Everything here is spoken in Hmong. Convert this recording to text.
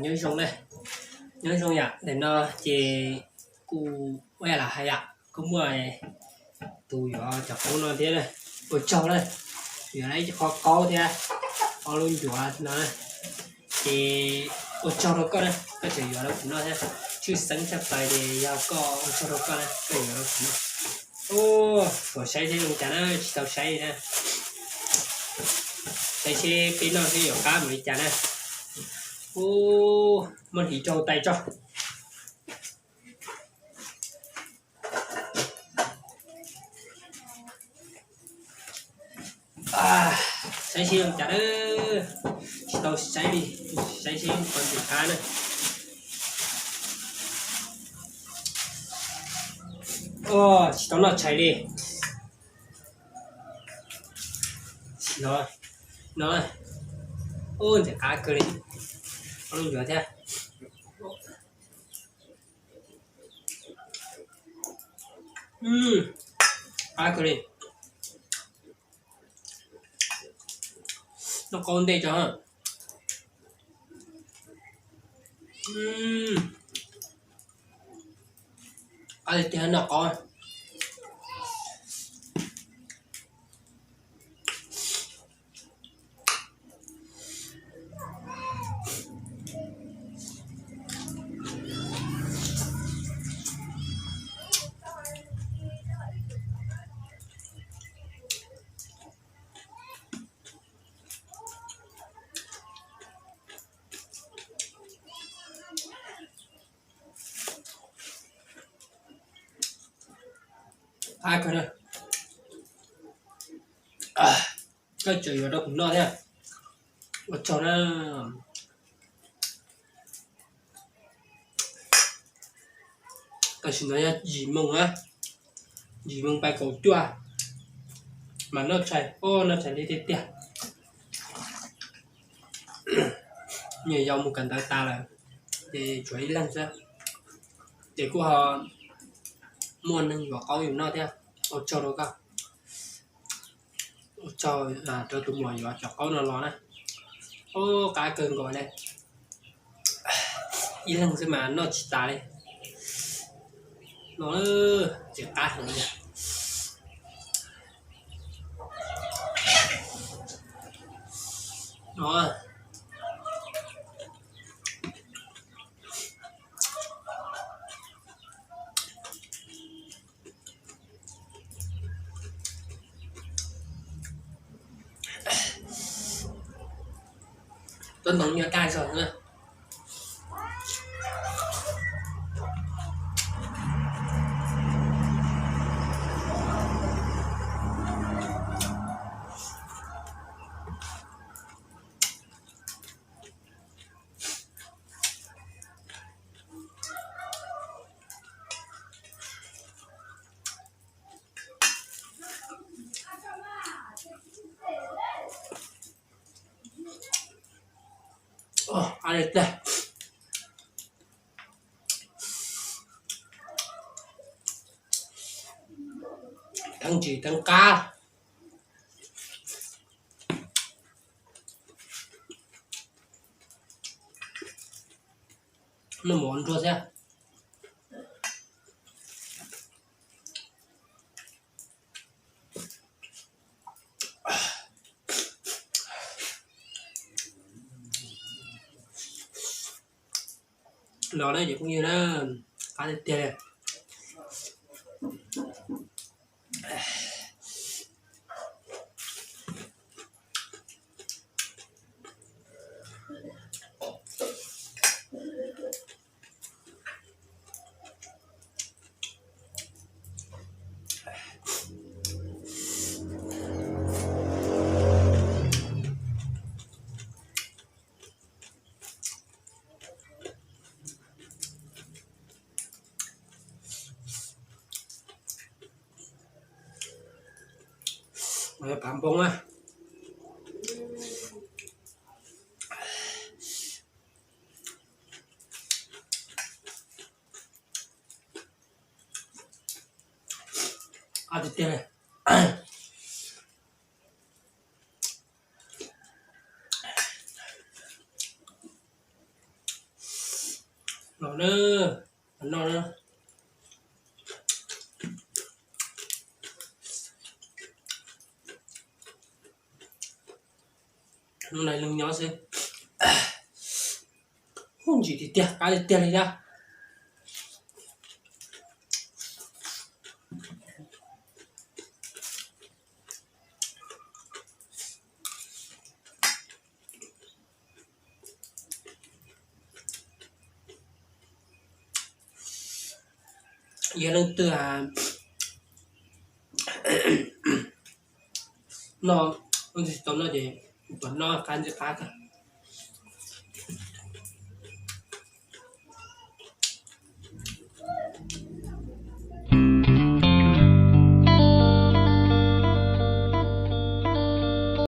Nyob zoo na, nyob zoo yom, ntawm no ces kuv ua lam hais yom, kuj muaj tus yuav cov qoob no thiab na, ua tsaug na, yuav ib qho qaub thiab ob lub ncuav no na, ces ua tsaug rau koj na, koj tseem yuav rau kuv noj thiab, tshwj xeeb tshaj plaws ces yog koj, ua tsaug rau koj na, koj yuav rau kuv noj. Ua, saib seb zoo cas na, tsis tau saib na, saib seb peb noj seb yuav qab mus li cas na. Ua, muab hliv rau tais tso. Saib seb zoo cas na, tsis tau saib li, saib seb puas ntim qab na. Ua, tsis tau noj tshais li. No, no, ua, ntim qab kawg li, ob lub ncuav thiab. Qab kawg li. Noj qaub ntej tso. Qab tiag tiag noj qaub. Qab kawg na. Koj tseem yuav rau kuv noj thiab, ua tsaug na. Tam sim no yog yim moos na, yim moos pais kaum cuaj, mas noj tshais, ua noj tshais li tiag tiag. Nyuam yaus mus kawm ntawv tas lawm, ces tshuav ib leeg xwb, ces kuj ho muaj neeg yuav qaub yus noj thiab. Ua tsaug rau koj, ua tsaug rau tus muam yuav cov qaub no los na. Ua qab kawg nkaus li, ib leeg xwb mas noj tsis tas li. No, tsis qab heev li. No, tuab ntoo nyuaj daj zog na. Teeb tsis teeb qab. Noj mov ua nruag thiab. Los na cov phooj ywg na, qab tiag tiag li. Phav npoo na. Qab tiag tiag li. Ub, no na. Hnub no leej nyob xwb. Ub, ntsim tiag tiag, qab tiag tiag li thiab. Yog leej twg noj, leej twg tsis tau noj ces tuaj noj qab ntxim qab kawg.